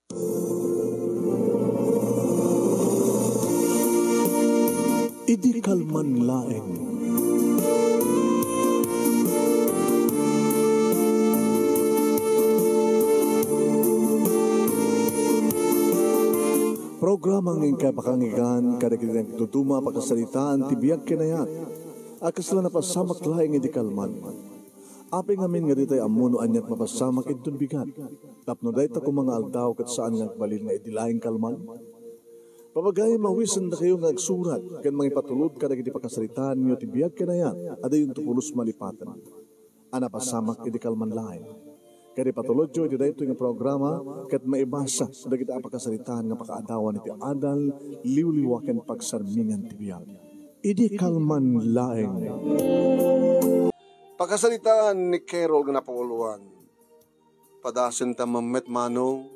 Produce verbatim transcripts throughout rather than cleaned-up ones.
Idi kalman laeng. Programa nga inkay pakangigan kadagiti nagtutuma a pakasaritaan ti biag ken ayat a kasla napasamak laeng idi kalman. Apay ngamin nga ditay ammo no aniat mapasamak inton bigat, tapno dayta koma nga aldaw ket saan nga agbalin nga idi laeng kalman? Papagayam a awisendakayo nga agsurat ken mangipatulod kadagiti pakasaritaanyo ti biag ken ayat a dayonto pulos malipaten a napasamak idi kalman laeng. Ket ipatulodyo iti daytoy nga programa ket maibasa dagiti a pakasaritaan nga pakaadawan iti adal, liwliwa ken pagsarmingan ti biag. Idi kalman laeng. Pakasaritaan ni Carol nga napauluan. Padasenta met, Manong.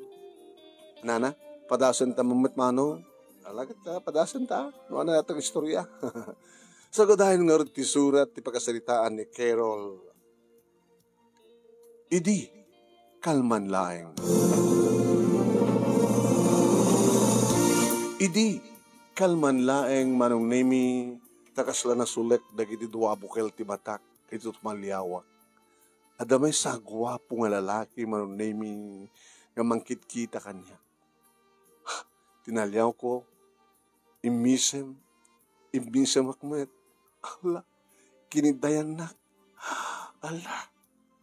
Nana, padasenta met, Manong. Ala ket, ah, padasenta, no, ania dayta nga istorya? Sagadayon ngarud ti surat ti pakasaritaan ni Carol. Idi kalman laeng. Idi kalman laeng, Manong Nemi, ta kasla nasulek dagiti dua a bukel ti batak iti tumaliawak. Adda maysa a guapo nga lalaki, Manong Nemi, nga mangkitkita kaniak. Tinaliawko, immisem, immisemak met. Ala, kiniddayannak. Ala,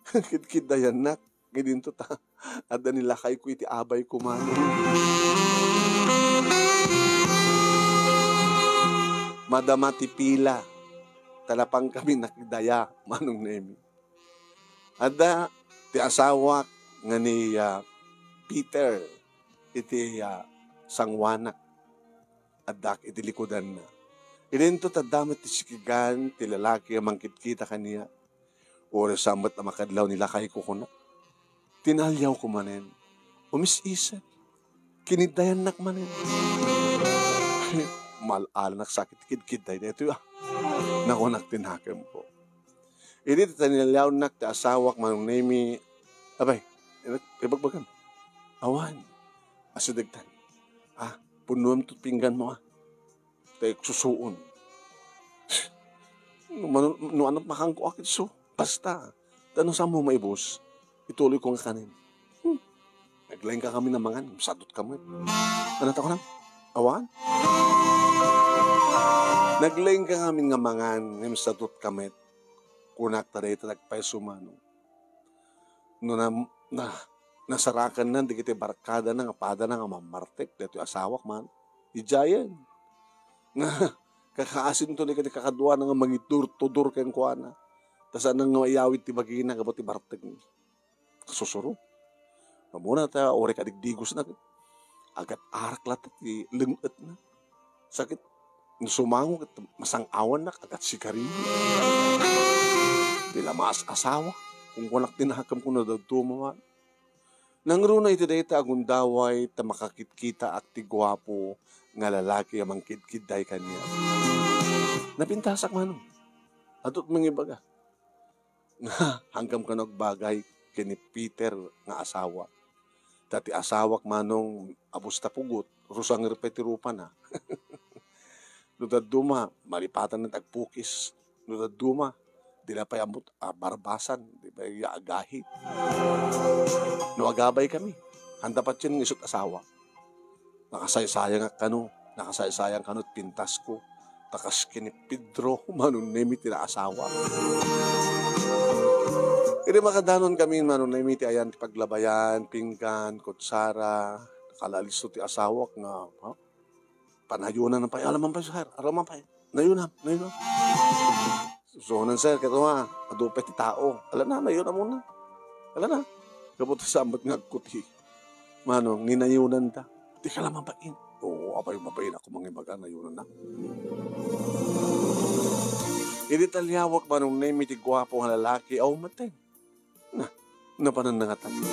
kitkiddayannak. Ngidinto ta, adda ni lakayko iti abayko, Manong. Madama ti pila, ta napangkami nakidaya, Manong Nemi. Adda ti asawak nga ni, ah, Peter iti, ah, sangoanak. Addak iti likudanna. Idinto ta adda met ti sikigan ti lalaki a mangkitkita kaniak. Uray sa met a makadlaw ni lakayko, kuna. Tinaliawko manen. Umis-isip. Kiniddayannak manen. Mal-alanak sakit kidkidday daytoy, ah. Nakunak ti nakemko. Idi tinaliawnak ti asawak, Manong Nemi, abay, ibag-, ibagbagam. Awan, asidegtan. Ah, punnuem to pingganmo, ah. Ta agsusuon. No, mano-, no ania makanko a ketso, basta. Ta no saanmo maibus, ituloyko nga kanen. Hmm. Naglaingka ngamin a mangan, sadot ka met. Ania ta kunam? Awan? Naglaingka ngamin nga mangan, ngem sadot ka met. Kunak ta dayta nagpayso, Manong. No na, na, nasarakanna dagiti barkadana nga padana nga mammartek daytoy asawak, Manong. Idiayen. Nga, kakaasinto ni kadi kakaduana nga mangidur-tudur kenkuana. Ta saan nga maiyawid ti bagina gapu ti bartekna. Kasusuro. Ammona ta, uray kadigdigosna, agat-arak latta ti leng-etna. Sakit. No sumango ket masang-awannak, agat sigarilyo. Ti la maas-asawa. Kunkunak ti nakemko no dadduma man. Nangruna iti dayta a gundaway ta makakitkitaak ti guapo nga lalaki a mangkidkidday kaniak. Napintasak, Manong. Adut mangibaga nga, haanka kano agbagay ken ni Peter nga asawa. Ta ti asawak, Manong, abus ta pugot, rusanger pay ti rupana. No dadduma, malipatan met agpukis. No dadduma, di la pay ammo a barbasan, di pay agahit. No agabaykami, haanta patien nga isu't asawa. Nakasaysayangak kano, nakasaysayang kano ti pintasko. Ta kas ken ni Pedro, Manong Nemi ti naasawa. Idi makadanon kami, Manong Nemi, ti ayan ti paglabayan, pinggan, kutsara, nakalaalisto ti asawak nga, ha? Panayonan pay, alaman pay, sir, alaman pay. Nayunam, nayunam. Susunan, sir, ket, wa, adu pay ti tao. Ala na, nayunam muna. Ala na. Gapu ta saan met nga agkuti. Manong, ninayunan ta. Di ka la mabain. Oo, apay mabain ako mangibaga, nayunan na. Idi taliawak, Manong Nemi, ti guapo nga lalaki, aw, maten. Na, napanan na nga tayo.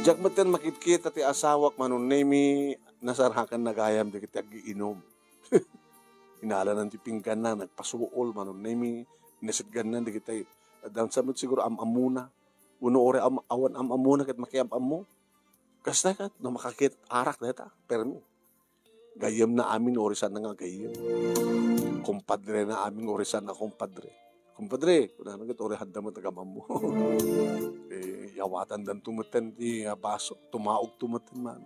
Diak met ken makitkita ti asawak, Manong Nemi, nasarakan na gayam dagiti agiinom. Inalanan ti pingganna, nagpasuol, Manong Nemi, nasitganna dagiti, adda sa met siguro am-ammona. Wenno uray am-, awan am-ammona ket makiam-ammo. Kasta ket, no makakit arak dayta, permi. Gayyemna amin, urisan na nga gayyem. Kumpadrena amin, urisan na kumpadre. "Kumpadre," kunana ket, "Uri, adda met agamammo." Eh, yawatandanto metten ti, ah, baso, tumaogto metten man.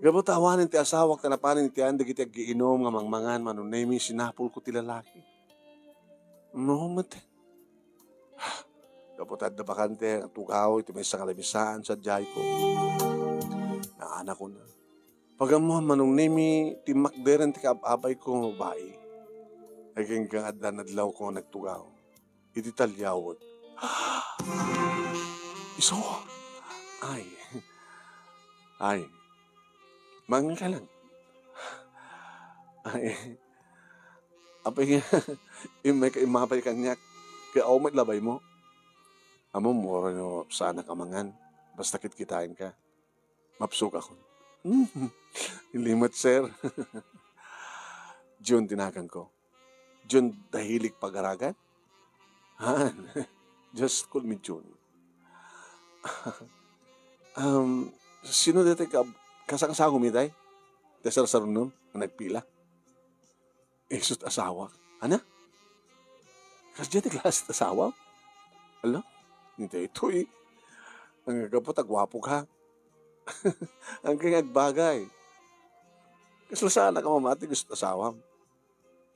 Gapu ta awanen ti asawak, ta napanen iti ayan dagiti aggiinom nga mangmangan, Manong Nemi, sinapulko ti lalaki. No, met. Gapu ta adda bakante nga tugaw iti maysa nga lamisaan, sadiayko. Naanakona. Pag-ammoan, Manong Nemi, ti makderen ti kaab-abayko nga babai. Agingga adda nadlawko nga nagtugaw. Iti taliawek. Isu! Ay. Ay. Mangan ka lang. Ay. Apay nga, immay ka, immapay kaniak. Kaya awan met labaymo. Ammom, uray no saanak a mangan. Basta kitkitaenka. Mapsukakon. Ilimet, sir. Jun ti naganko. Jun, dahilig pagaragan? Haan. Just call me Jun. Um, sino daytoy ka-, kasangsangom itay? Ti sarsarunom nga nagpila? Isut' asawak. Ana? Kasdiay ti klase ti asawam? Ala, daytoy. Ang gapu ta guapo ka. Ang kay agbagay. Kasla saan a mamati isut' asawam.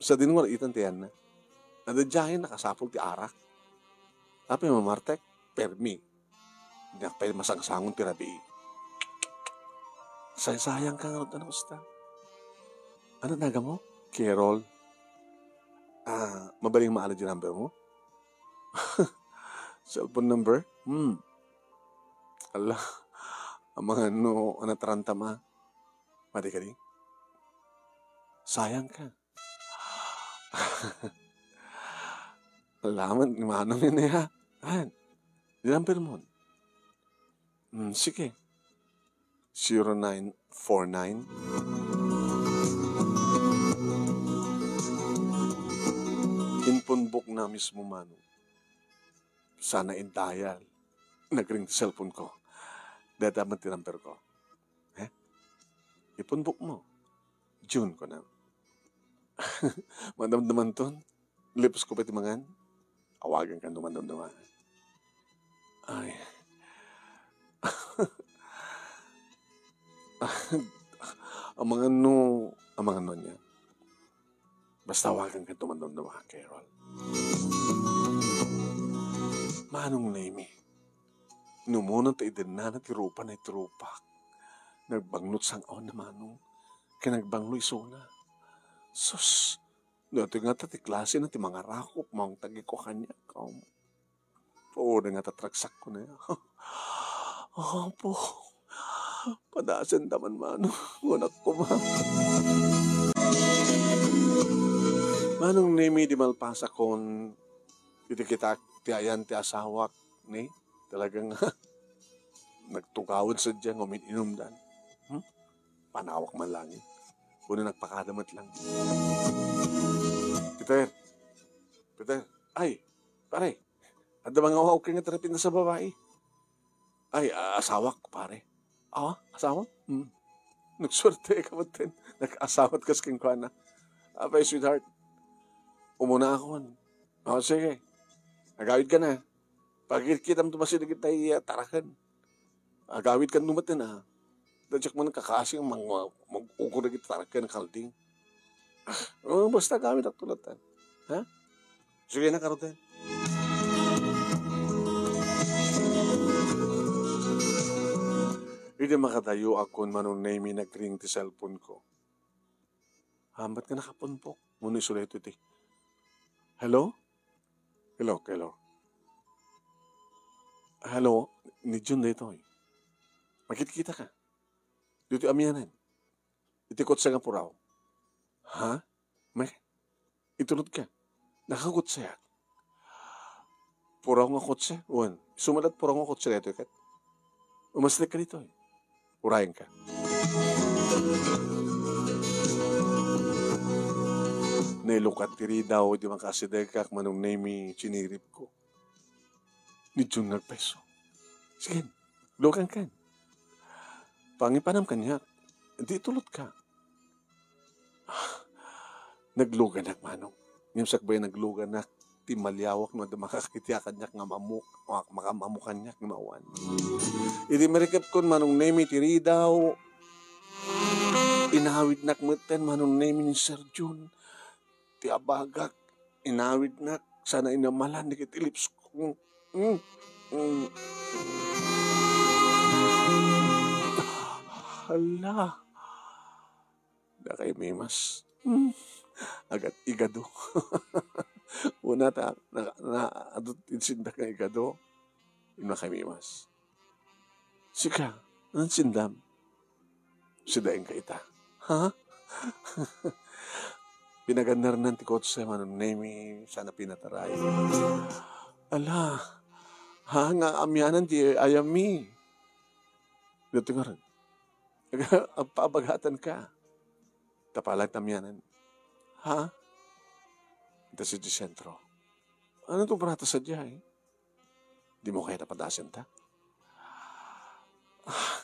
Sadino nga naitan ti ayanna. Adda diay nakasapul ti arak. Apay, mamartek? Permi. Diak pay masangsangon ti rabii. Saysayangka ngarud, ano, kasta? Ano naganmo? Carol. Ah, mabalin maala diay number mo? Cellphone number? Hmm. Ala, amangan no, anataranta ma. Madi kadi? Sayangka. Ala met ni Manong yan, eh, ha? Ayan. Di number mo. Hmm, sige. Zero nine four nine. Impunbok na mismo, Manong. Sana in-dial. Nagring ti cellphone ko. Dayta met ti number ko. Eh? Impunbok mo. Jun, kunam. Madamdamanton. Lipusko pay ti mangan. Awagankan no madamdama. Ay. Amangan no, amangan no niya. Basta awagankan no madamdama, Carol. Manong Nemi. Numuno ta idennana ti rupana iti rupak. Nagbangnot sang-awan na, Manong. Ken nagbanglo isuna. Sus, daytoy ngata ti klase na ti mangarakop, mangtagiko kaniak. Pauna ngata ti ragsakko na. Apo, padasen ta man, Manong. Anak ko, ma. Manong Nemi, di malpasakon, iti kitak ti ayan ti asawak, ni? Talagang nagtugawan sadiay nga umin-inumdan. Hmm? Panawak man langit. Kuno nagpakada met lang. Peter! Peter! Ay! Pare! Adda mangaw-awag nga tarapin sa babai. Ay, a-, asawak, pare. Ah, asawa? Hmm. Nagsuerte ka met ten. Nag-asawat kas kenkuana. Apay, sweetheart. Umuna akon. Oh, sige. Agawid ka na. Pagkitkitam to basi dagiti, ah, taraken. Agawid kan numat na. Dajak man kakasi mang, mag-ugo dagiti taraken kalding. Oh, basta agawid at tulatan. Ha? Sige na, karoten. Idi makadayo akon, Manong Nemi, nagring ti cellphone ko. Hambat nga nakapunpok. Mano isu daytoy ti, "Hello? Hello, hello. Hello, ni Jun daytoy. Makitkita ka. Ditoy amianen. Iti kotse nga puraw." Ha? May? Itulod ka. Nakakotse. Puraw nga kotse? Wen, isu met laeng puraw nga kotse daytoy ket. Umaslik ka ditoy. Urayen ka. Nailukat ti ridaw idi makasidegak, Manong Nemi, chiniripko. Ni Jun nga agpayso. Sige, lukan kan. Pangipanam kaniak, di itulotka. Nagluganak, Manong. Ngem sakbay nagluganak, timmaliawak no adda makakita kaniak nga amok, maka-, makaammo kaniak nga awan. Idi marikepkon, Manong Nemi, ti ridaw, inawidnak metten, Manong Nemi, ni Sir Jun. Ti abagak, inawidnak, sana inamalan dagiti lips ko. Mm, mm. Hala. Dakay mimas. Hmm. Agat igado. Una ta, na, na, adut insindak nga igado. Dakay mimas. Sika, anong sindam? Sidain ka ita. Ha? Pinaganarnan ti kotse, Manong Nemi, sana pinataray. Ala, ha, nga amianan ti ayam mi. Dito nga rin. Agpabagatan ka. Tapalag tamianan. Ha? Ita sa sentro. Ano itong parata sa diya, eh? Di mo kaya napadasan ta? Ah.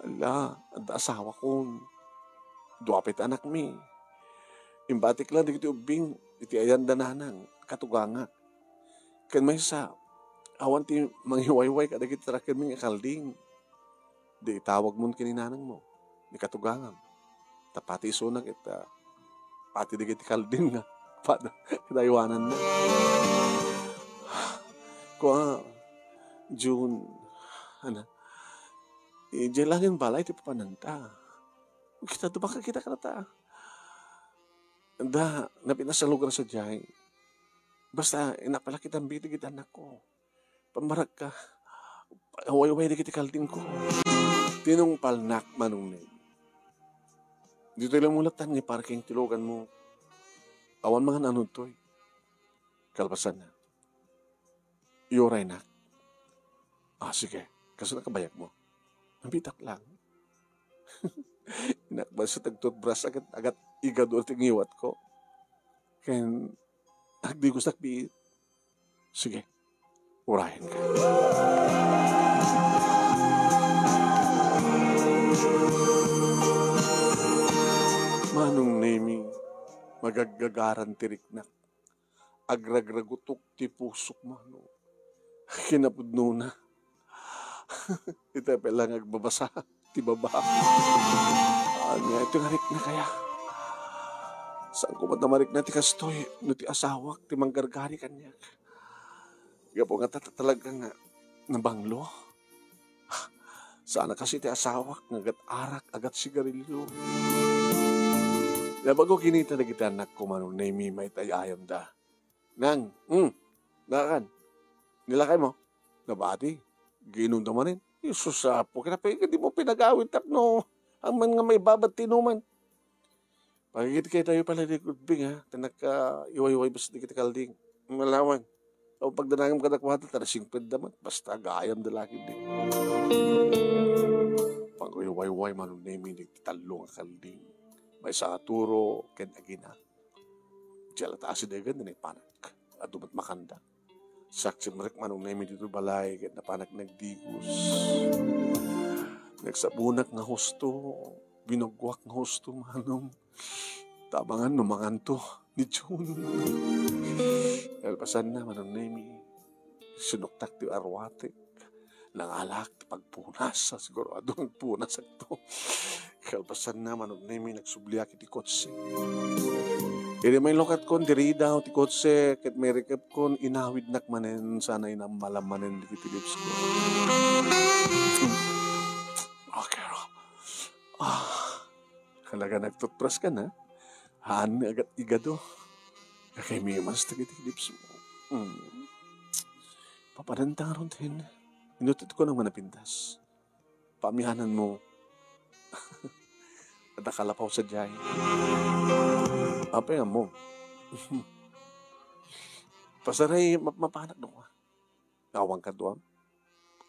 Ala, adda asawa kon. Dua pay ti anakmi. Imbatik lang dagiti ubbing, iti ayan da nanang, katugangak. Ken maysa, awan ti mangiwayway kadagiti tarakenmi nga kalding. Di itawagmon ken ni nanangmo, ni katugangam. Ta pati isuna ket, ah, pati dagiti kalding nga pada-, kadaywananna. Kua, Jun, ana, idiay laeng balay ti papananta. Kita, dumaka kita kanata. Da, napinasalog na sadiay. Basta, inapalak ita dagiti anakko. Pammaragka, awayway dagiti kaldingko. Tinungpalnak, Manong Ned. Ditoy lamulatan nga parking ti luganmo. Awan mangan-anontoy. Kalpasanna, iuraynak. Ah, sige. Kasano kabayagmo? Mabitak lang. Inakbas sa tagtutbras agat, agat igado ti ngiwatko. Ken agdigosnak biit. Sige, urayenka. Manong Nemi, magaggagaran ti riknak. Agragragutok ti pusok, Manong. Kinapudnona. Ita pay lang agbabasa ti baba. Ania iti nga riknak aya? Saanko met a marikna ti kastoy no ti asawak ti manggargari kaniak. Gapu nga ta-, talaga nga nabanglo. Saan a kasi ti asawak nga agat arak, agat sigarilyo. Nabago kinita dagiti anakko, Manong Nemi, mayat ay ayamda. Nang, hmm, nakan. Nilakay mo? Nabati. Giinumda manen. Jesus, apo, kaya pa, di mo pinagawid tapno. Ang man nga may babat tinuman. Pagigit kayo tayo pala di kudbing, ha? Tanak ka iwayway basta di kita kalding. Malawan. O pagdanangam ka na kwata, tara singped daman. Basta gayam da lagi di. Pag iwayway, Manong Nemi, di tallo nga kalding. May sa aturo, ken agina. Diay la ta asidegen ti naipanak. Adu met makanda. Saksim rek, Manong Nemi, ditoy balay, ket napanak nagdigos. Nagsabonak nga husto, binuggoak nga husto, Manong. Tabangan no manganto ni Jun. Kalpasanna, Manong Nemi, sinuktak ti arwatek. Nangalak ti pagpunas, siguro adu nga punas agto. Kalpasanna, Manong Nemi, nagsubliak iti kotse. Idi mailukatko, diridaw ti kotse, ket mairikepkon, inawidnak manen, sana inammalam manen dagiti lips ko. Okay, ah. Talaga nagtutbras ka na? Haan nga agat igado. Kakay mimas dagiti lips mo. Hmm. Papananta ngarud hen. Inutitko nang manapintas. Paamianan mo. Adda kalapaw sadiay. Apay ammo. Pasaray, map-, mapanak no ka. Awan kaduam?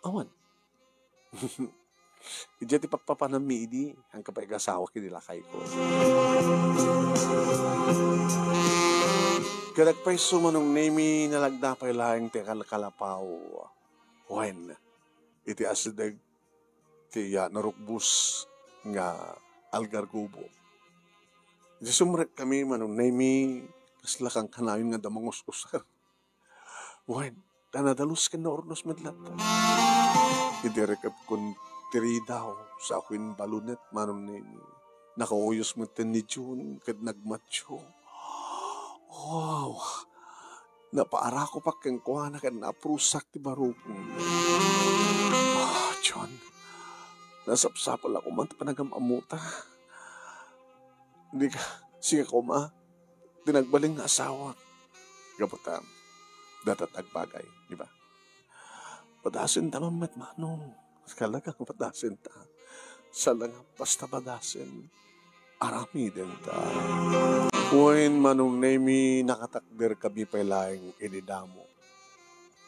Awan. Idiay ti pappapanammi idi, ang kapay agasawak idi lakayko. Kadagpayso, Manong Nemi, nalagda pay laeng ti kalkalapaw. Wen, iti asideg ti ya narukbos nga algargobo. Iti sumrekkami, Manong Nemi, kasla kankanayon nga adda mangus-usar. Wen, ta nadalus ken naurnos met latta. Idi rikepkon ti ridaw, sa akin balunet, Manong Nemi. Nakauyos met ni Jun ket nagmatio. Wow! Napaarakopak kenkuana ket naaprusak ti barukong. Ah, Jun, nasapsapul a koma ti panagam-ammota. Di ka, sika koma, ti nagbalin nga asawak. Gapu ta, data't agbagay, di ba? Padasenta man met, Manong. Talagang padasenta. Sa langap, basta padasen, aramidenta. Wen, Manong Nemi, nakatakder kami pay laeng idi damo.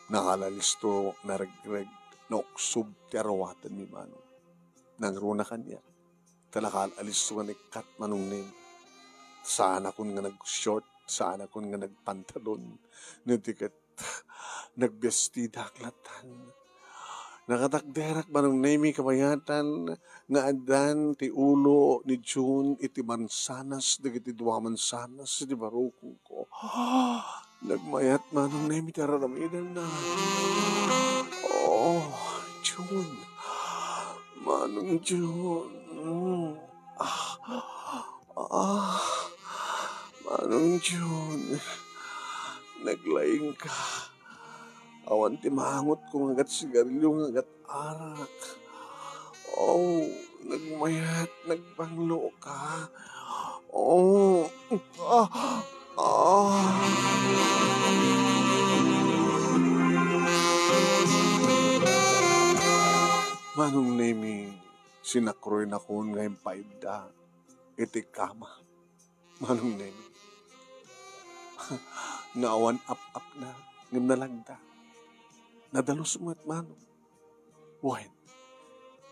Nakaalalisto, naregreg, nauksob ti aruatenmi, Manong. Nangruna kaniak. Ta nakaalalisto nga nikkat, Manong Nemi. Saanakon nga nag-short, saanakon nga nagpantalon. No di ket, nagbestidak lattan. Nakatakderak, Manong Nemi, kabayatan nga addan ti ulo ni Jun iti mansanas dagiti dua mansanas iti barukongko. Nagmayat, Manong Nemi, ti ar-aramidenna. Oh, Jun. Manong Jun. Mm. Ah, ah, Manong Jun. Naglaing ka. Awan ti mangutko nga agat sigarilio nga agat arak. Oh, nagmayat, nagbanglo ka. Oh, ah, ah. Manong Nemi, sinakroy nakon nga impaibda iti kama. Manong Nemi. Nga awan ap-apna, ngem nalagda. Nadalus met, Manong. Wen,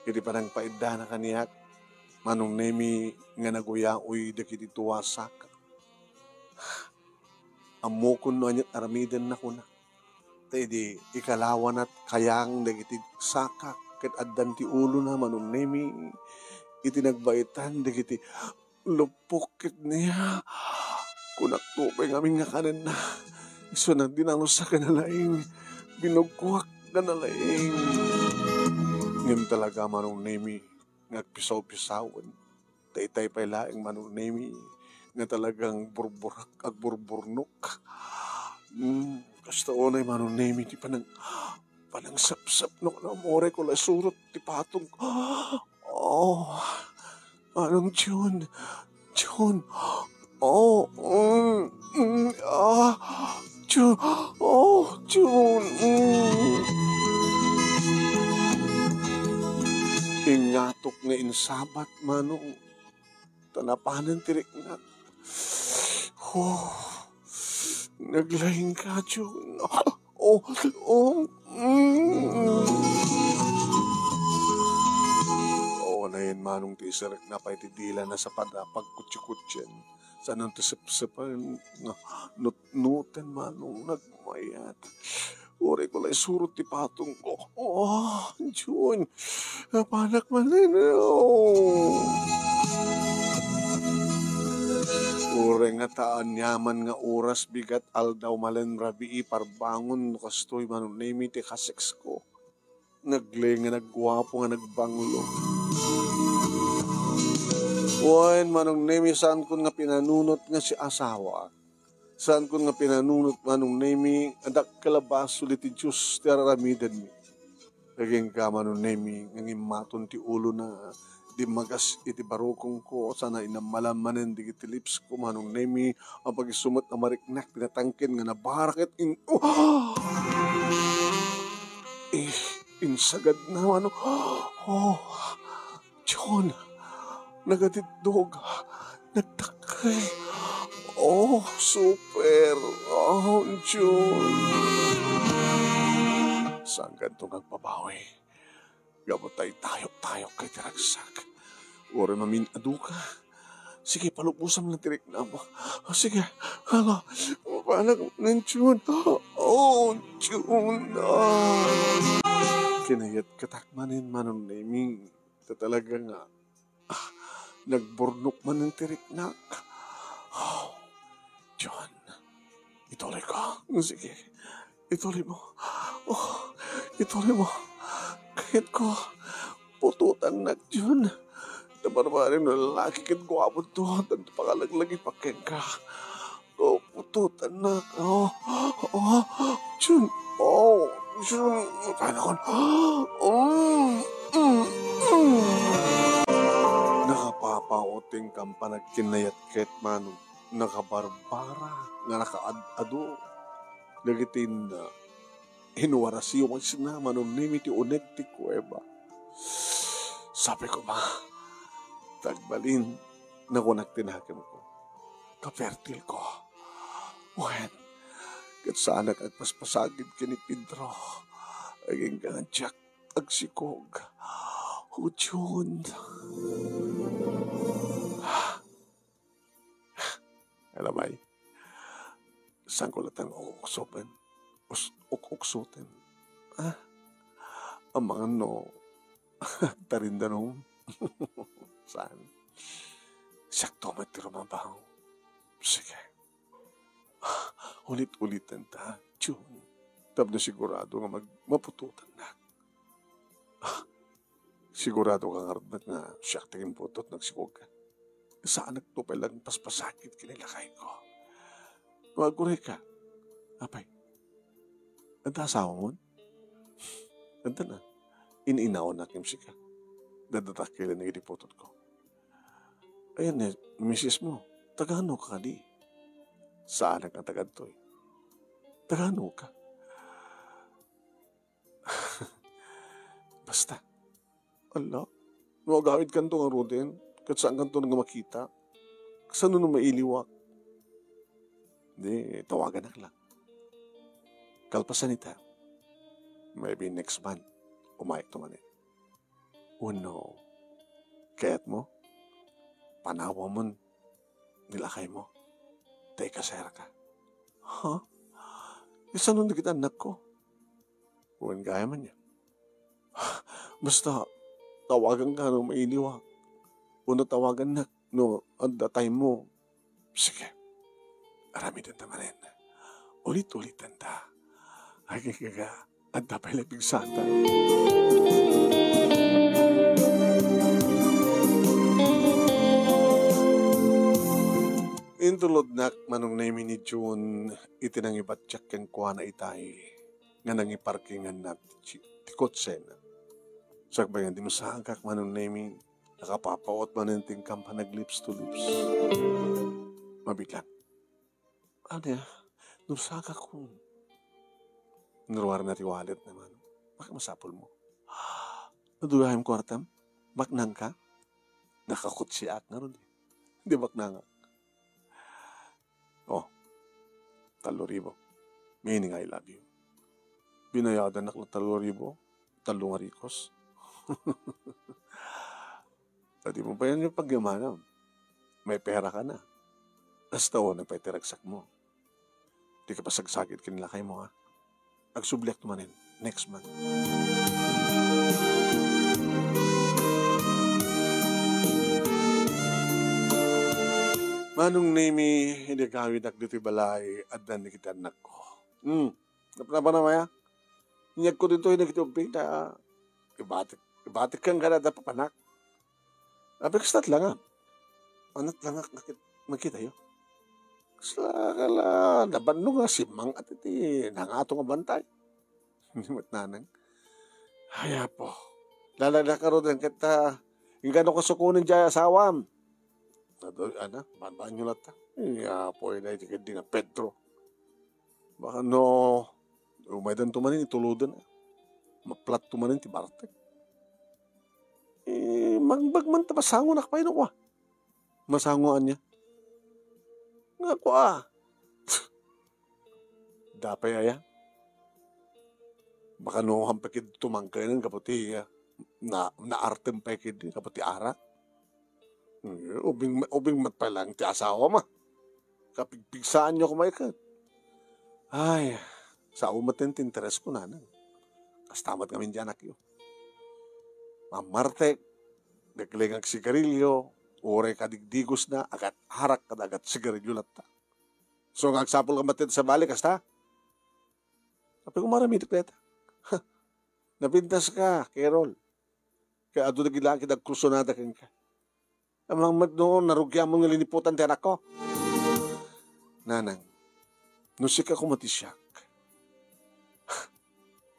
iti panangpaiddana kaniak, Manong Nemi, nga naguyaoy dagiti dua saka. Ammokon no ania't aramidenna, kuna. Ta idi ikalawanat kayang dagiti saka ket addan ti ulona, Manong Nemi, iti nagbaitan dagiti luppok ket niya. Kunakto pay ngamin nga kanenna. Isu nagdinalusak a nalaing. Binuggoak a nalaing. Ngem talaga, Manong Nemi, nga agpisaw-pisawen. Ta itay pay laeng, Manong Nemi, nga talagang burburak, agburburnok. Hmm, kasta unay, Manong Nemi, ti panang-, panangsapsapnok na uray ko la isurot ti patong. Oh, Manong Jun, Jun. Oh, mm, mm, ah, Jun. Oh, Jun. Mm. Ingatok nga insabat, Manong. Ta napanen ti riknak. Oh, naglaing ka, Jun. Oh, oh, mm. Oo, nayen, Manong, ti isarek na pay ti dila na sa pada pagkutsi-kutsien. Saan ti sepsepen nga nutnuten, Manong, nagmayat. Uray ko la isurot ti patongko. Oh, Jun. Apanak manen. Oh. Uray nga ta aniaman nga oras, bigat, aldaw, malen, rabii, parbangon, no kastoy, Manong Nemi, ti kaseksko. Naglaing nga nagguapo nga nagbanglo. Wen, Manong Nemi, saankon nga pinanunot nga si asawa. Saankon nga pinanunot, Manong Nemi, a dakkel a basol iti Dios ti ar-aramidenmi. Agingga, Manong Nemi, nga ngimmaton ti ulona, dimmagas iti barukongko, sana inammalan manen dagiti lipsko, Manong Nemi, a pag-isu met a mariknak ti natangken nga nabarak ket in-, oh! Eh, insagadna, Manong, oh! Jun, nagadiddog, nagdakkel. Oh, super. Oh, Jun. Saan kanto nga agbabawi? Gapu ta itayok-tayok ka iti ragsak. Uray mamin-adu ka. Sige, palubosam lang ti riknam. Oh, sige. Hala, mapanak manen, Jun. Oh, Jun. Ah. Kinayatketak manen, Manong Nemi. Ta talaga nga, ah, nagburnok manen ti riknak. Oh, John, ituloy ko. Sige, ituloy mo. Oh, ituloy mo. Kayatko, putotannak, John. Ta barbareng no lalaki ket guapo to, ta pangalaglagi pa kenka. Oh, putotannak. Oh, oh, Jun. Oh, Jun. Paano kon? Mm, mm, mm. Nakapapaoting kan panagkinayatket, Manong. Nakabarbara nga nakaad-adu. Dagiti inna, inwarasiyo nga isna, Manong Nemi, ti uneg ti kuweba. Sabi ko, ma, tagbalin, nakunak ti nakemko. Kapertil ko. Wen, ket saanak agpaspasagid ken ni Pedro. Agingga nga diak agsikog. Hudion. Alamay, saan ko latta nga uksopen? Us-, uk-, uksoten? Ah, amangan no agtarindanong? Saan? Siak to met ti rumabang. Sige. Ulit-uliten ta, Jun. Tapno sigurado nga mag-, maputotannak. Sigurado ka ngarud met nga siak ti kimputot, nagsikog ka? Saanak to pay lang paspasakit ken ni lakayko. No aguray ka, apay, adda asawamon? Adda na. In-inaon na kim sika. Dadadakelan na iti putotko. Ayan ni misis mo. Tagano ka kadi? Saanak nga tagadtoy. Tagano ka? Basta. Ala, no agawidkanto ngaruden, ket saankanto nga makita, kasano no mailiwak? Di, tawaganak lang. Kalpasan ita, maybe next month, umayakto manen. Wenno, kayatmo, panawamon ni lakaymo, ta ikaserka. Ha? Kasano dagiti annakko? Wen gayam ania? Basta, tawaganka no mailiwak. Wenno tawagannak no adda time mo. Sige. Aramidenta manen. Ulit-ulitenta. Agingga, adda pay la pigsata. Intulodnak, Manong Nemi, ni Jun iti nangibatiak kenkuana itay nga nangiparkinganna ti, ti kotsena. Sakbay nga dimsagak, Manong Nemi, nakapapaot manen ti inkan panaglips to lips. Mabiit lang. Ania, dimsagakon. Inruarna ti walletna, Manong. Bakit masapul mo? Adu gayam kuartam? Baknangka? Nakakutsiak ngarud, eh. Di baknangak. Oh, tallo ribu. Meaning, I love you. Binayadannak la tallo ribu, tallo nga rikos. Adi mo pa yan yung pagyamanan. May pera ka na. Hasta unay pay ti ragsak mo. Di ka pasagsakit ken lakay mo, ha? Agsubliak to manen next month. Manong Nemi, idi agawidak ditoy balay, addan dagiti annakko. Hmm. Napnapa na maya? Inyagko ditoy dagiti ubbing ta ibatik, ibatik ken kada da papanak. Apay, kasta langak. Anat langak makit-, makitayo. Kasla kala nabanno nga simmang-at iti nangato nga bantay. Ni met nanang. Ay, Apo. Lalagda ka ruden ket, ah, inggano kasukonen diay asawam? Adu, ana, banbanyo latta. Ay, Apo, ina, iti kaddi na Pedro. Baka no, umaydanto manen ituloden. Maplatto manen ti bartek. Eh, mangbag man ta masangonak pay no kua. Masango ania? Nga kua. Dapay aya? Baka no, hampay ket tumangkenen gapu ti, ah, na, naartem pay ket gapu ti arak. Eh, ubing, ubing met pay lang ti asawam, a. Kapigpigsaanyo koma iket. Ay, sao met ti interes ko, nanang. Kasta met ngamin ti anakyo. Mammartek, nagleng agsigarilio, uray kadigdigosna, agat-arak kada agat-sigarilio latta. So, nga agsapulka met iti sabali, kasta? Apay, umaramitek dayta. Napintaska, Carol. Kaya adu dagiti langit agkursunada kenka. Amangan met no narugiamon nga liniputan ti anakko. Nanang, no sika koma ti siak,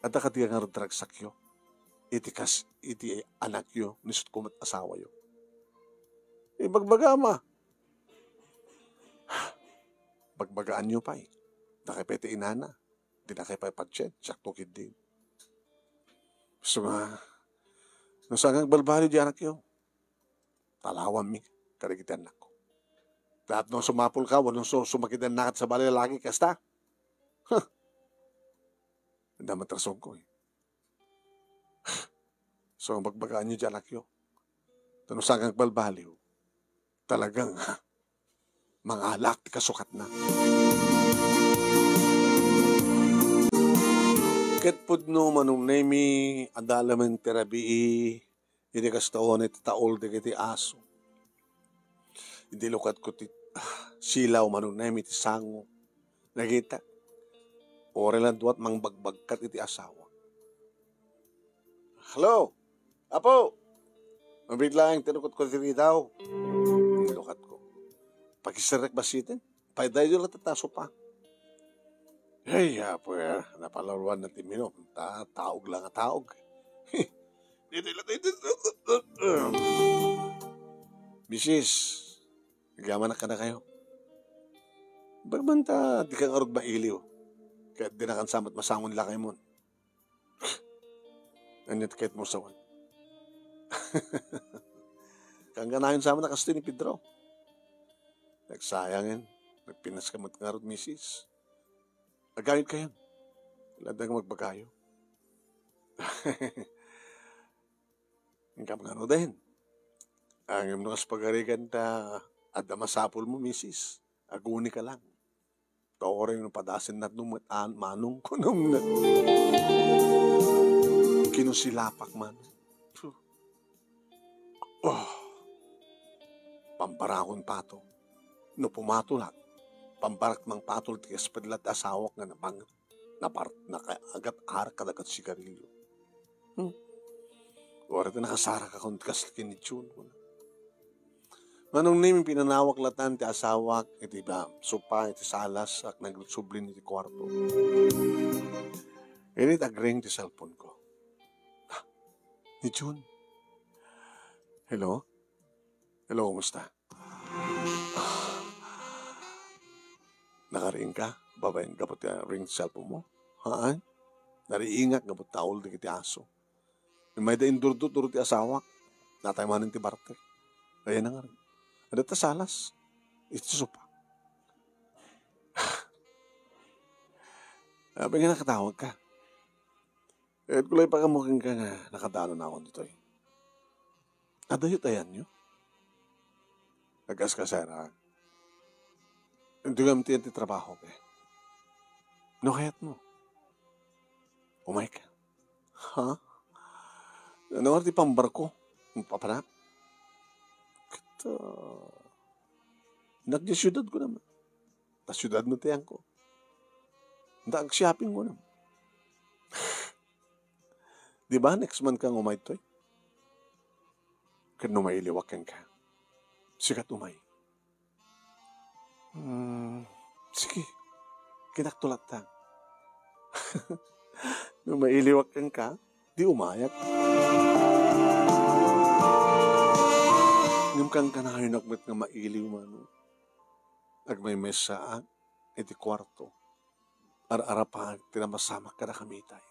adda kadi nga ngarud ragsakyo iti kas-, iti anakyo, ni isut' koma ti asawayo? Ibagbagam a. Bagbagaanyo pay. Dakay pay ti inana. Dinakay pay patien, siakto ketdin. Isu nga, no saan nga agbalbaliw ti anakyo, talawanmi kadagiti annakko. Ket no sumapulka wenno su-, sumakit ti annak ti sabali a lalaki, kasta? Huh! Adda met rasonko, eh. So, bagbagaanyo ti anakyo. Ta no saan nga agbalbaliw, talagang mangalak ti kasukatna. Ket pudno, Manong Nemi, adda laeng ti rabii iti kasta unay ti taul dagiti aso. Idi lukatko ti, ah, silaw, Manong Nemi, ti sango, nakitak, uray la duat mangbagbagkat iti asawa. "Hello, Apo! Mabiit laeng ti lukatko ditoy daw." Lukatko. "Pakiserrek basiten. Paidayyo la ta taso pa." Ay, Apo, eh, napalaluan na ti minum. Ta-, taog lang a taog. Ditoy la, ditoy. "Misis, agyamanak kadakayo. Bagaman ta dika ngarud mailiw. Ket dinakan sa met masangon lakaymon. Ania ti kayatmo sawen?" Kankanayon sa met a kastoy ni Pedro. Nagsayangen, nagpintaska met ngarud, misis. Agayod kayon. Ladang magbagayo. Ngem ngaruden, ngem no kas pagarigan ta adda masapulmo, misis, agunika lang. Ta uray no padasen natno met an manong, kunam na. Kinusilapak man. Oh. Pambarakon pato. No pumatolak, pambarak mangpatol ti kaspedla ti asawak nga napang-, napar-, nakaagat-arak kadagiti sigarilyo. Hmm. Uray ta nakasarakakon ti kas ken ni Jun, kuna. Manong Nemi, pinanawak latan ti asawak iti ba-, sopa iti salas, ket nagsublin iti kuarto. Idi nagring ti cellphone ko. Ah, ni Jun. Hello? Hello, kumusta? Nakariingka babaen gapu ti ring ti cellphone mo? Haan? Nariingak gapu ta taul dagiti aso. Ngem mayda indurdurduro ti asawak. Natay manen ti bartek. Ayan na nga rin. Adda ta salas. Iti sopa. Apay nga nakatawagka? Ket kulay pa kamo kenka nga nakadanon akon ditoy. Adayo ti ayanyo? Agkaskasera. Dugam ti, ti trabaho, eh. No kayatmo, umayka. Ha? No, ti pambarko. Papanak? Ket, ah, nagdi siudad ko naman. Ta siudad no ti ayanko. Ta agshopping ko naman. Di ba, next month kang umay toy? Ket no mailiwak kenka, sika ti umay. Hmm, sige. Kinakto latta. No mailiwak kenka, di umayak. Ngem kankanayonak met nga mailiw, mano. Agmaymaysaak iti kuarto. Ar-arapaak ti namasamak kadakami itay.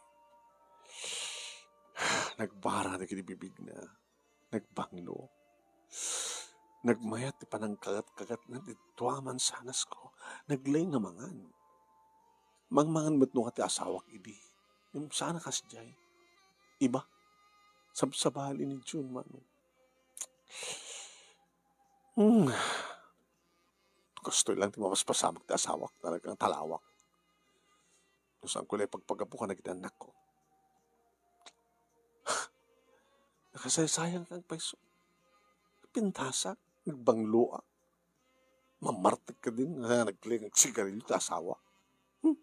Nagbara dagiti bibigna. Nagbanglo. Nagmayat ti panangkagat-kagatna ti dua a mansanasko. Naglay nga mangan. Mangmangan met no ti asawak idi. Ngem saan a kasdiay. Iba. Sabsabali ni Jun, mano. Hmm. Kastoy lang ti mapaspasamak ti asawak, talagang talawak. No saanko la ipagpagapu kadagiti annakko. Kasaysayang kang payso. Pintasa, nagbangloak. Mamartek ka din, nga nagli-, nagsigarilyo ti asawa. Hmm.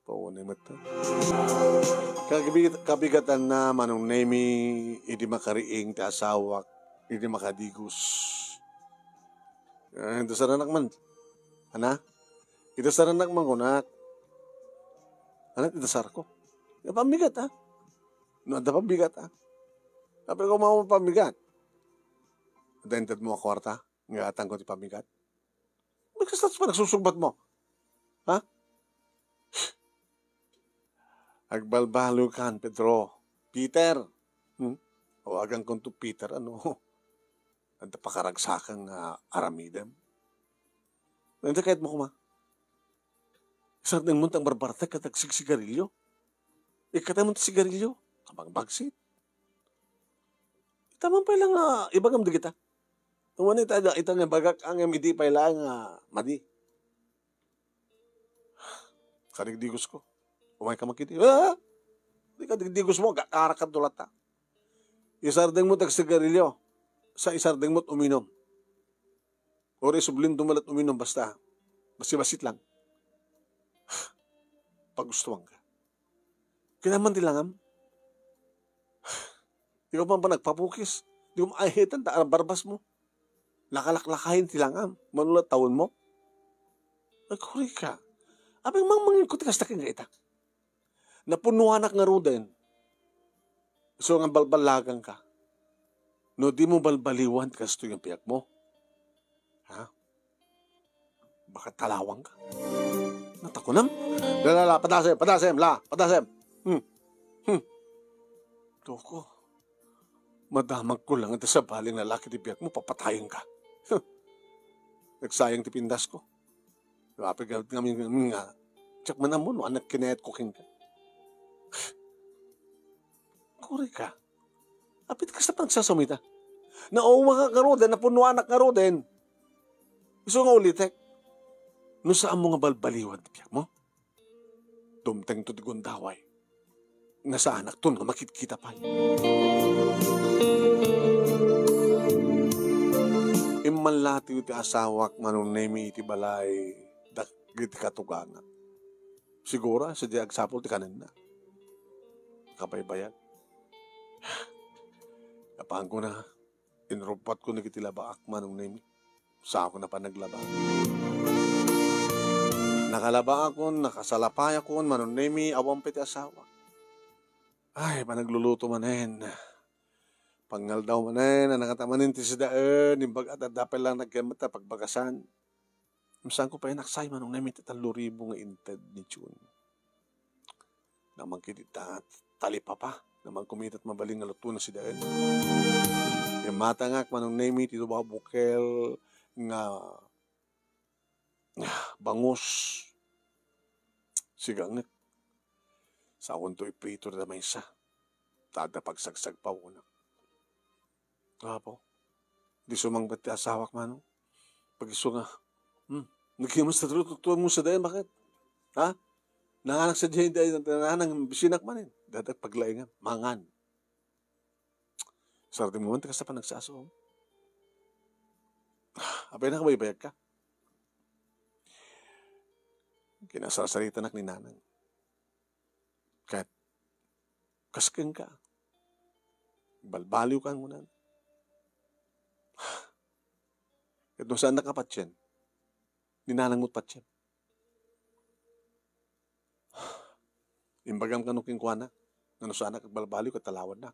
Paunay met. Kabigat-, kabigatanna, Manong Nemi, idi makariing ti asawak, idi makadigos. Eh, dasaranak man. Ana? Idasaranak man kunak. Ana, idasarko. Nga pambigat, ha? No, adda pambigat, ha? Apay ko, mama, pambigat. Adda intedmo a kuarta? Nga atangko ti pambigat? Ba't kasta ti panagsusungbatmo? Ha? Agbalbaliw kan, Pedro. Peter. Hmm? Awagankonto Peter, ano? Adda pakaragsakang, ah, aramidem. Anda kayat mo kuma? Isardeng mo tang barbartek ket agsigsigarilyo. Ikatay mo ti sigarilyo. Kabagbagsit. Ita man pay lang nga ibagam dagita. Awan ita, ita nga bagak angem idi pay laeng nga madi. Kadigdigos ko. Umay ka makiti. Ah! Di kadigdigos mo, ga-, karakadto latta. Isardeng mo tag sigarilyo. Sa isardeng mo uminom. Or isublim tumalat uminom, basta. Basi-basit lang. Pagustuhan ka. Kinaman ti langam. Ikaw man pa nagpapukis. Di mo maahitan ta barbas mo. Nakalaklakayin ti langam. Manula taon mo. Nagkuri ka. Apay mangmangin ko ti kasta ken ita. Napunuanak ngaruden. So nga balbalagan ka. No di mo balbaliwan ti kastoy nga biag mo. Ha? Baka talawang ka. Natakunam? La, la, la, padasem, padasem, la, padasem. Hmm. Hmm. Toko. Madamag ko lang iti sabali nga lalaki ti biag mo, papatayen ka. Huh. Nagsayang ti pindas ko. Rapid nga, nga, nga, nga. Check man mo, no, anak kinayat ko king ka. Kuri ka. Apit kasta panagsasawita. Nauma ka ngaruden, napunuanak ngaruden. Isu nga ulitek. No saan mo nga balbaliwan ti biag mo? Dumtengto ti gundaway. Nasaanakton nga makitkita pay. Immanlatiw ti asawak Manong Nemi iti balay dagiti katugana. Sigura, sadiay agsapul ti kanenna. Kabaybayag. Apaanko na, inruppat ko dagiti labaak Manong Nemi. Saan ko na panaglaba. Nakalabaakon, nakasalapayakon, Manong Nemi, awan pay ti asawa. Ay, panagluluto manen. Pangaldaw manen, a nakata manen ti sidaen, imbag-at adda pay lang nagkemmet a pagbagasan. Saan ko pay naksay Manong Nemi ti tallo ribu nga inted ni June. Namangkit ita talipapa. Naman kumitat mabalin nga luto na sidaen. Immatangak Manong Nemi ti dua bukel nga bangus. Sigangek. Saonto iprito da maysa. Tada pagsagsagbawona. Apo, di sumangbat ti asawak, Manong. Pag isu nga, hmm, nagimas na tulo, tutuan mo sa dayan, bakit? Ha? Nanganak sa diyan, diyan, nanang bisinak manen. Dadak paglaingan, mangan. Sardim mo man, ti kasta pa nagsaso. Apay na, kabaybayag ka. Kinasarsaritanak ni Nanang. Ket, kas kenka. Balbaliw ka, ngunana. Ket no saannak a patien, ni Nanang met patien. Imbagam kano kenkuana, nga no saannak agbalbaliw ket talawannak.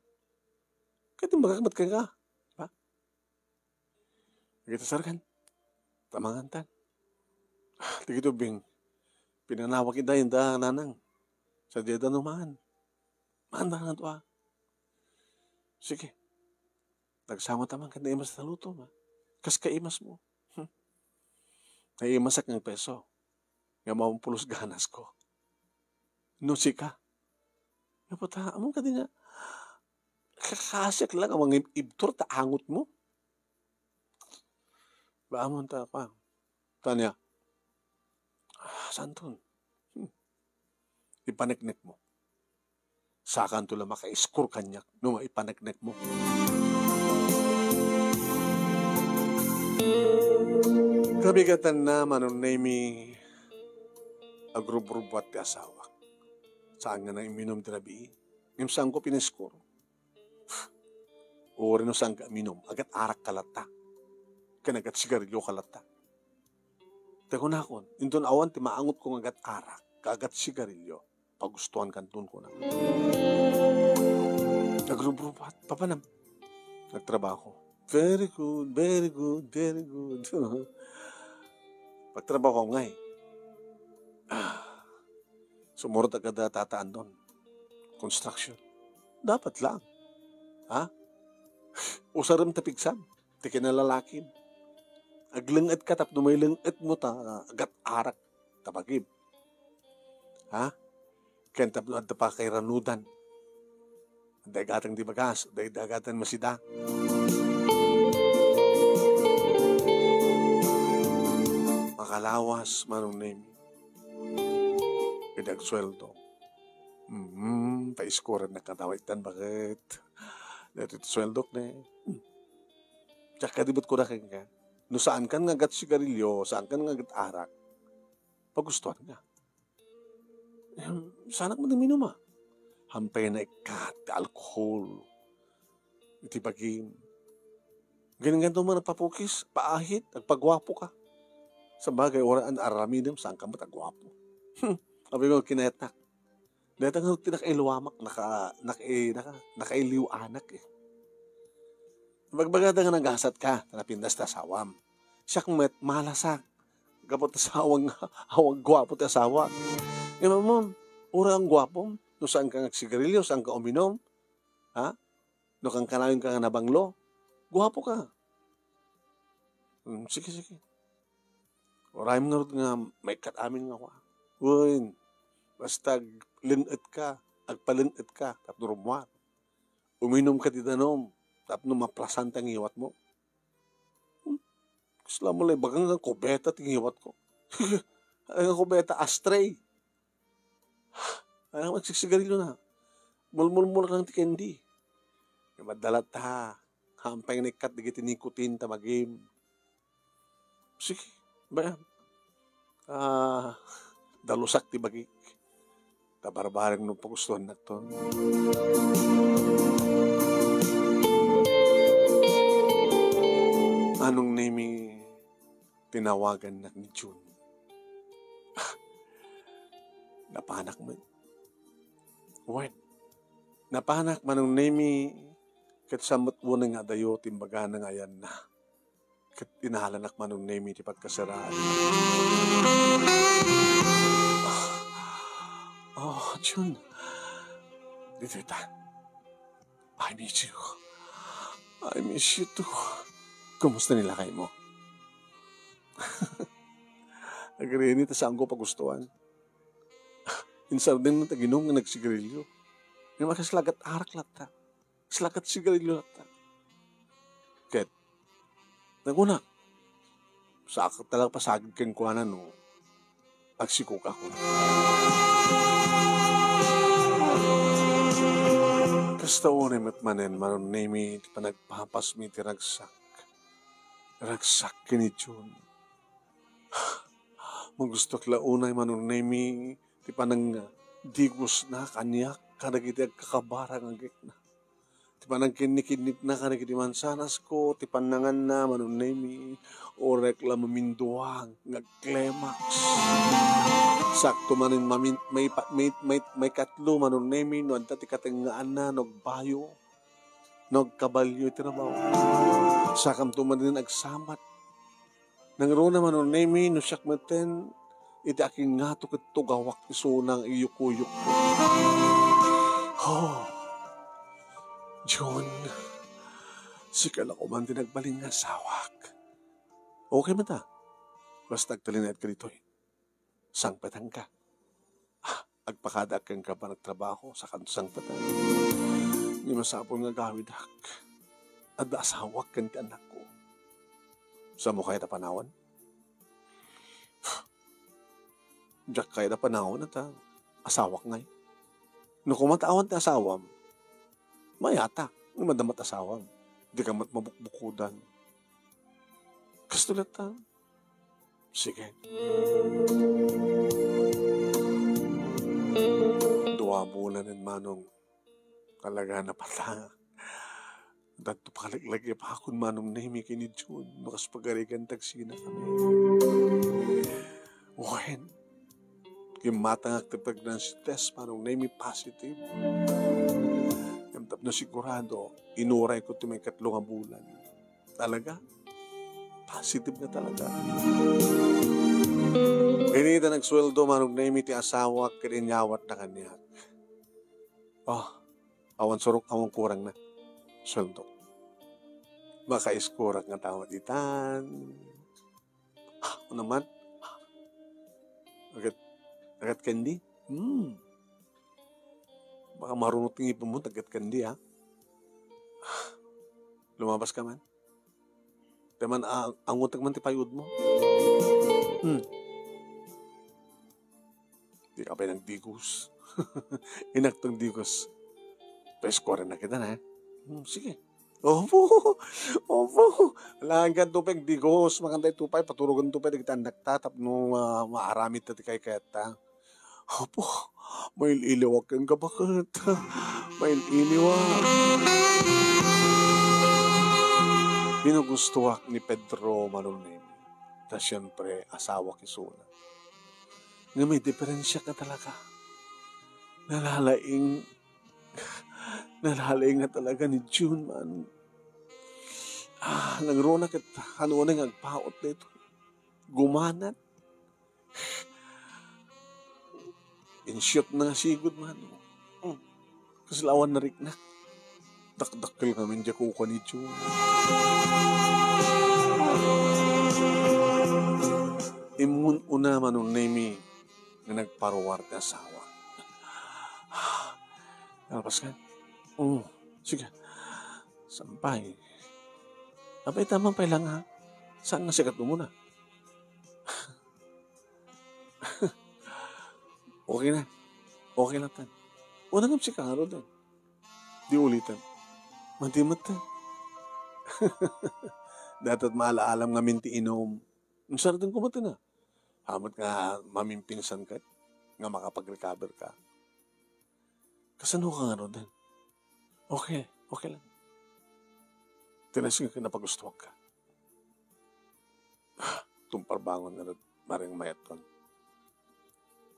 Ket imbagak met kenka, ha? Dagiti sargan, ta mangantan. Dagiti ubbing, pinanawag ida, inda, Nanang. Sadiay da no maan. Maanda nga dua. Sige. Nagsama ta man ket naimas ta luto, ma. Kas kaimas mo. Hmm. Naimasak nga peso. Nga maumpulos ganas ko. No sika. Nga puta, amon kadi nga, kakasiak lang, amang ibtur ta angot mo. Ba, amon ta, pa. Tanya. Ah, santon. Hmm. Ipaneknek mo. Sakanto la maka-score kaniak no maipaneknekmo. Kabigatanna, Manong Nemy, agrubrubbuat ti asawak. Saan nga naiminum ti rabii. Ngem saanko pinaskor. Uray no saanka uminum, agat-arakka latta. Ken agat-sigarilioka latta. Ta kunakon, inton awan ti maangotko nga agat-arak, ken agat-sigarilio, pagustuankanton kuna. Nagrubrubat, papanam. Nagtrabaho. Very good, very good, very good. Pagtrabaho ngay. Ah, sumurot agad a Tata Andon. Construction. Dapat lang. Ha? Usarem ta pigsam ti kinalalakim. Aglengetka tapno maileng-etmo ta agat-arak ta bagim. Ha? Ken tapno adda pakairanudan. Adda igatang ti bagas, adda igatang masida. Makalawas, Manong Nemy. Idi agsueldo. Mm, paiskoran na katawa itan, baket. Daytoy ti sueldok ne. Hmm. Diak kadi met kuna kenka. No saankan nga agat-sigarilio, saankan nga agat-arak, pagustuanka. Em, saanak met uminum, a. Hampay na ikkat ti alkohol iti bagim. Ganganto man agpapukis, paahit, agpaguapoka. Sabagay, uray aramidem, saanka met aguapo. Hmm, abi ko, kinayatnak. Dayta nga ti nakailuamak, naka-, naka-, naka-, nakailiwanak, e. Bagbagada nga nagasatka, ta napintas ti asawam. Siak met, malasak. Gapu ta sawang, awan guapo ti asawak. Ngem ammom, uray awan guapom, no saanka nga agsigarilio, saanka uminum, ha? No kankanayonka nga nabanglo, guapoka. Hmm, sige, sige. Urayem ngarud nga maikkat amin nga kua. Wen, basta aglen-etka, agpalen-etka, tapno rummuar. Uminumka ti danum, tapno maplasan ti ngiwatmo. Hmm? Kasla mo la ibaga nga kubeta ti ngiwatko. Ay, nga kubeta, ashtray. Ay, agsigsigarilio na. Mulmulmulak lang ti candy. Madala ta. Hampay nga naikkat dagiti nicotine ta magim. Sige, bayan. Ah, dalusak ti bagik. Ta barbareng no pagustuannakton. Manong Nemy, tinawagannak ni June. Napanak met. Wen, napanak, Manong Nemy, ket saan met unay nga adayo ti imbagana nga ayanna. Ket inalanak, Manong Nemy, ti pagkasiraan. Oh, June. Ditoy ta. I miss you. I miss you too. Kumusta ni lakaymo? Agreni ta saanko pagustuan. Insardeng met aginum nga nagsigarilio. Nga makasla agat-arak latta. Kasla agat-sigarilio latta. Ket, naguna, saakak talaga pasagid kenkuana no agsikogak. Kasta unay met manen, Manong Nemy, ti panagpapasmi ti ragsak. Ragsak ken ni June. Magustok la unay, Manong Nemy, ti panangdigosna kaniak kadagiti agkakabara nga agekna. Ti panangkinnikinnitna kadagiti mansanasko, ti pannanganna, Manong Nemy, uray la maminduang nga agklimaks. Sakto manen mamin-, maipa-, mai-, mai-, maikatlo, Manong Nemy, no adda ti katengngaanna, no agbayo, no agkabalio iti rabaw. Sakanto manen agsamat. Nangruna, Manong Nemy, no siak metten, iti akingngato ket tugawak isuna nga iyukuyokko. Oh, June, sika la koman ti nagbalin nga asawak. Okay met a. Basta agtalinaedka ditoy. Sangpetanka. Ah, agpakadaak kenka panagtrabaho, sakanto sangpetan. Ni masapul nga agawidak. Adda asawak ken ti annakko. Saanmo kayat a panawen? Diak kayat a panawen ta asawak ngay. No kuman ta awan ti asawam, mayatak. Ngem adda met asawam. Dika met mabukbukodan. Kastoy latta. Sige. Dua bulanen, Manong. Talaga, napatangak. Adda paglaglagipakon, Manong Nemi, ken ni Jun, no kas pagarigan ta agsinakami. Wen, kimmatangak ti pregnancy test, Manong Nemi, positive. Ngem tapno sigurado, inurayko ti maikatlo nga bulan. Talaga? Positive nga talaga. Idi ta nagsueldo, Manong Nemi, ti asawak ket inyawatna kaniak. Oh, awan surok, awan kurangna. Sueldo. Makaiskurak nga tawat itan. Ah, ano man? Agad, agad candy? Hmm. Baka marunot nga ipon mo, agad candy, ha? Lumabas ka man. Te man, ah, angutek man ti payudmo. Hmm. Di ka pay nagdigos. Inakto nga digos. Pwes, kuarenta kita na, eh. Hmm, sige. Opo. Opo. Alaen ka, tupay, digos. Makanta, tupay, paturogan, tupay, dagiti annakta tapno, ah, maaramid ta ti kaykayatta. Apo, mail-iliwak kenka, baket. Mail-iliwak. Pinagustoak ni Pedro, Manong Nemi. Ta siempre, asawak isuna. Nga may diferensya ka talaga. Nalalaing, nalalaing nga talaga ni Jun, man. Ah, nangruna ket kanunay nga agpaut daytoy. Gumanat. Insyot na nga sigud, Manong. Hmm. Kasla awan nariknak. Dakdakkel ngamin diay kukua ni Jun. Immun-una, Manong Nemi, nga nagparuar ti asawa. Nalpas ka? Oh, sige. Sampay. Apay, tamang pay lang, ha? Saan nga sikat mo na? Okay na. Okay lang tan. Una nga sika nga, Rodan. Di ulitan. Mati met tan. Datat maala-alam ngamin ti inum. Ang sarden ko mati na. Hamat nga mamimpinsan ka, nga makapag-recover ka. Kasano ka nga, Rodan? Okay, okay lang. Tinas nga kinapagustuhan ka. Tumparbangon na, Maring Mayatton.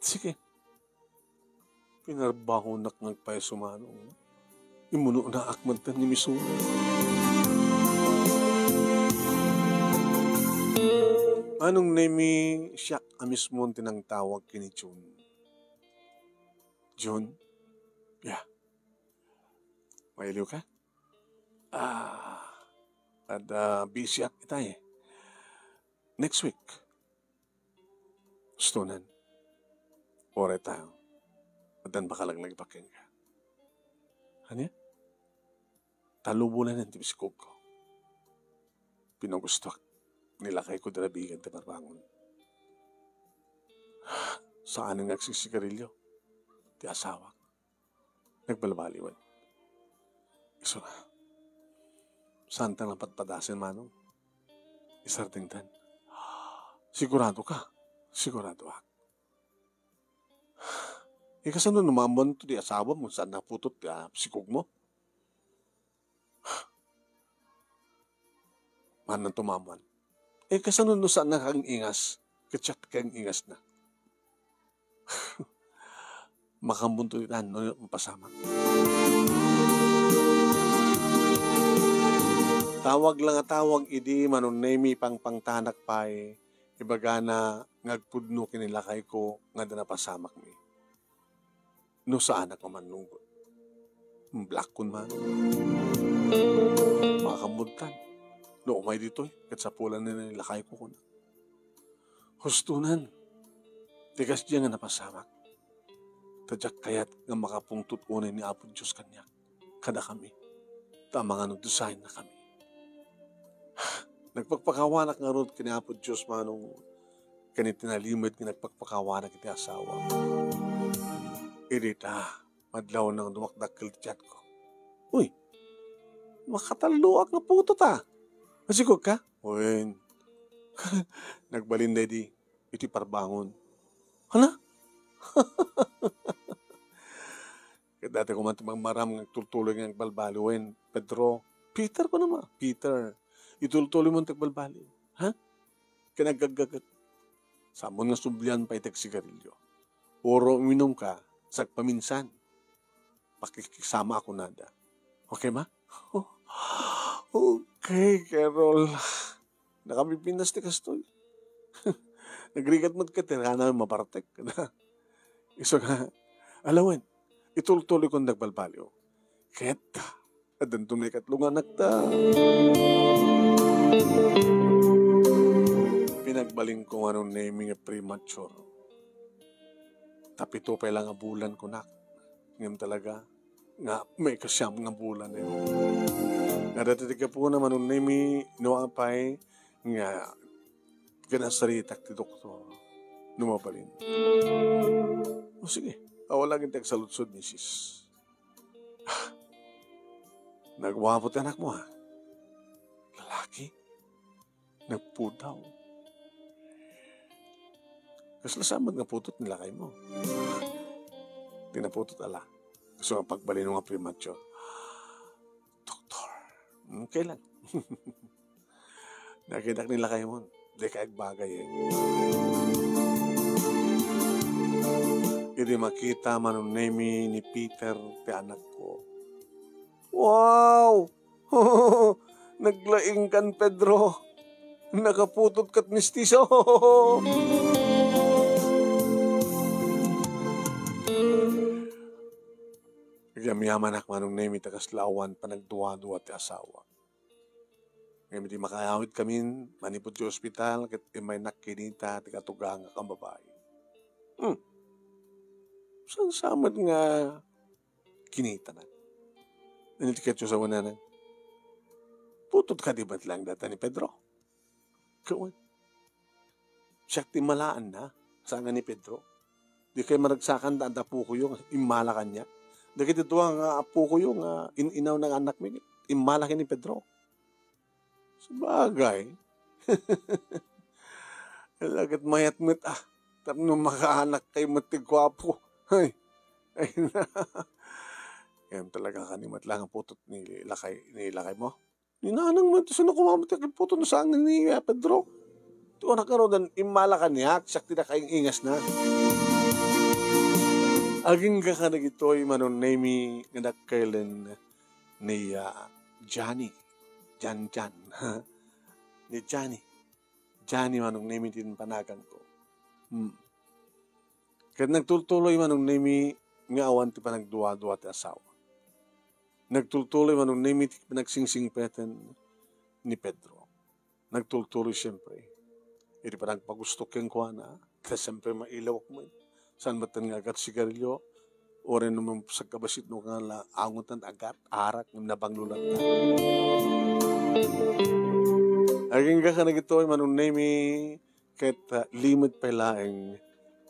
Sige. Pinarbangonak nga agpayso, Manong. Immunonaak man tan nga misuna. Manong Nemi, siak a mismo ti nangtawag ken ni Jun. Jun? Yeah. Mailiw ka? Ah, adda busy ak itay. Next week. Gustonan. Uray tayo. Addan makalaglagip kenka. Ania? Tallo bulanen ti biskog ko. Pinagustoak. Nilakay ko dira bigan ti parbangon. Saan nga agsisigarilyo ti asawak. Nagbalbaliwen. Isuna. Saan ta nga padpadasen, Manong? Isardengtan. Sigurado ka? Sigurado ak. Ikasano no maammoan to di asawa mo, saan naputot ti, ah, sikog mo? Manan to maammoan. Eh, kasano no saan nga kang ingas? Ket siak kang ingas na. Makaammoan to ditan, no, mapasamak. Tawag lang a tawag idi, Manong Nemi, pangpangtanak pay, ibagana nga agpudno ken ni lakay ko nga adda napasamakmi. No saanak a mannunggot. Blakkon man. Makaammoan tan. No umay ditoy, ket sapulan ni lakay ko kuna. Hustonan. Ti kasdiay nga napasamak. Ta diak kayat nga makapungtot unay ni Apo Dios kaniak. Kadakami. Ta amangan no dusayennakami. Nagpakpakawanak ngarud ken ni Apo Dios, Manong, ken iti nalimed nga nagpakpakawanak iti asawa. Idi ta, Madlaw nga dumakdakkel ti tianko. Uy, makatalloak nga putot, a. Nasigurka? Wen. Nagbalin daydi iti parbangon. Hala? Ket dayta koma ti marmaram nga agtultuloy nga agbalbaliw wen, Pedro. Peter kunak, Peter. Itultuloy mo ti agbalbaliw. Ha? Ken aggaggaget. Saanmo nga sublian pay ti agsigarilio. Uray uminumka, sagpaminsan. Pakikiksama a kunada. Okay, ma? Okay, Carol. Nakapipinas ti kastoy. Nagrigat met ket ti rana mabartek. Isu nga, ala wen, itultuloy kon nagbalbaliw. Ket, addanto nga ikatlo nga anakta. Pinagbalinko nga no Nemi nga premature. Ta pito pay la nga bulan kunak. Ngem talaga, nga maikasiam nga bulan, eh. Nga dayta ti gapuna, Manong Nemi, no apay nga ginasaritak ti doktor no mabalin. O sige, awan la ti agsaludsod, misis. Nagwapo ti anakmo, ha? Lalaki? Nagpudaw. Kasla saan met nga putot ni lakaymo? Ti naputot, ala. Kaso nga pagbalino nga premature. Doktor. Okay lang. Nakitak ni lakaymo. Dika agbagay, eh. Idi makita, Manong Nemi, ni Peter ti anakko. Wow! Naglaingkan, Pedro. Nakaputot ket mistiso. Agyamyamanak, Manong Nemi, ta kasla awan panagduadua ti asawa. Ngem idi makaawidkamin manipud ti ospital, ket immaynak kinita ti katugang a kambabain. Hmm. Saan sa met nga kinitanak? Init ket sawenana. Putot kadi met laeng dayta ni Pedro? Kawan. Siak ti immalaanna, saan nga ni Pedro. Dikay maragsakan ta adda apokoyo nga immala kaniak. Dagiti dua nga apokoyo nga in-inawna nga annakmi, immala ken ni Pedro. Sabagay. Ala ket mayat met, ah. Tapno makaanakkay met ti guapo. Ay. Ay na. Yan talaga kanimat lang ang putot ni lakay, ni lakaymo. Ni nanang met, sino kumamati agputo no saan ni, ah, Pedro? Ti kunak ngaruden, immala kaniak, siak ti nakaing-ingasna. Agingga kadagitoy, Manong Nemi, nga nakkelen ni, ah, Johnny. Jan, Jan. Ni Johnny. Johnny, Manong Nemi, ti panaganko. Hmm. Ket nagtultuloy, Manong Nemi, nga awan ti panagduadua ti asawa. Nagtultuloy, Manong Nemi, ti panagsingpeten ni Pedro. Nagtultuloy, siempre, iti panagpagustok kenkuana, ta siempre, mailawak met. Saan met nga agat sigarilyo, uray no mapsagkabasit no nga la-, angutan agat, arak, ngem nabanglo latta. Agingga kadagitoy, Manong Nemi, ket, ah, limed pay laeng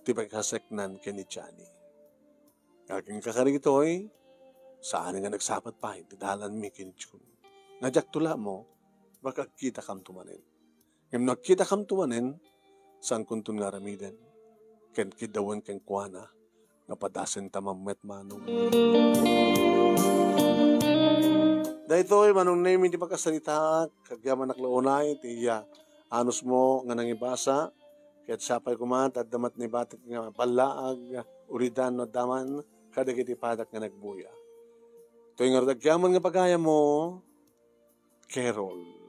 ti pakaseknan ken ni Johnny. Agingga kadagitoy, saan nga nagsapat pay ti dalanmi ken ni Jun. Nga diakto la ammo, baka agkitakamto manen. Ngem no agkitakamto manen, saankonton nga aramiden, ken kiddawen kenkuana, nga padasenta met manong. Daytoy, Manong Nemi, ti pakasaritaak, agyamanak la unay, ti, ah, anusmo nga nangibasa, ket sapay koma, ta adda met ni batek nga ballaag, uridan no adda man, kadagiti padak nga nagbuya. Toy ngarud agyaman nga pagayammo, Carol.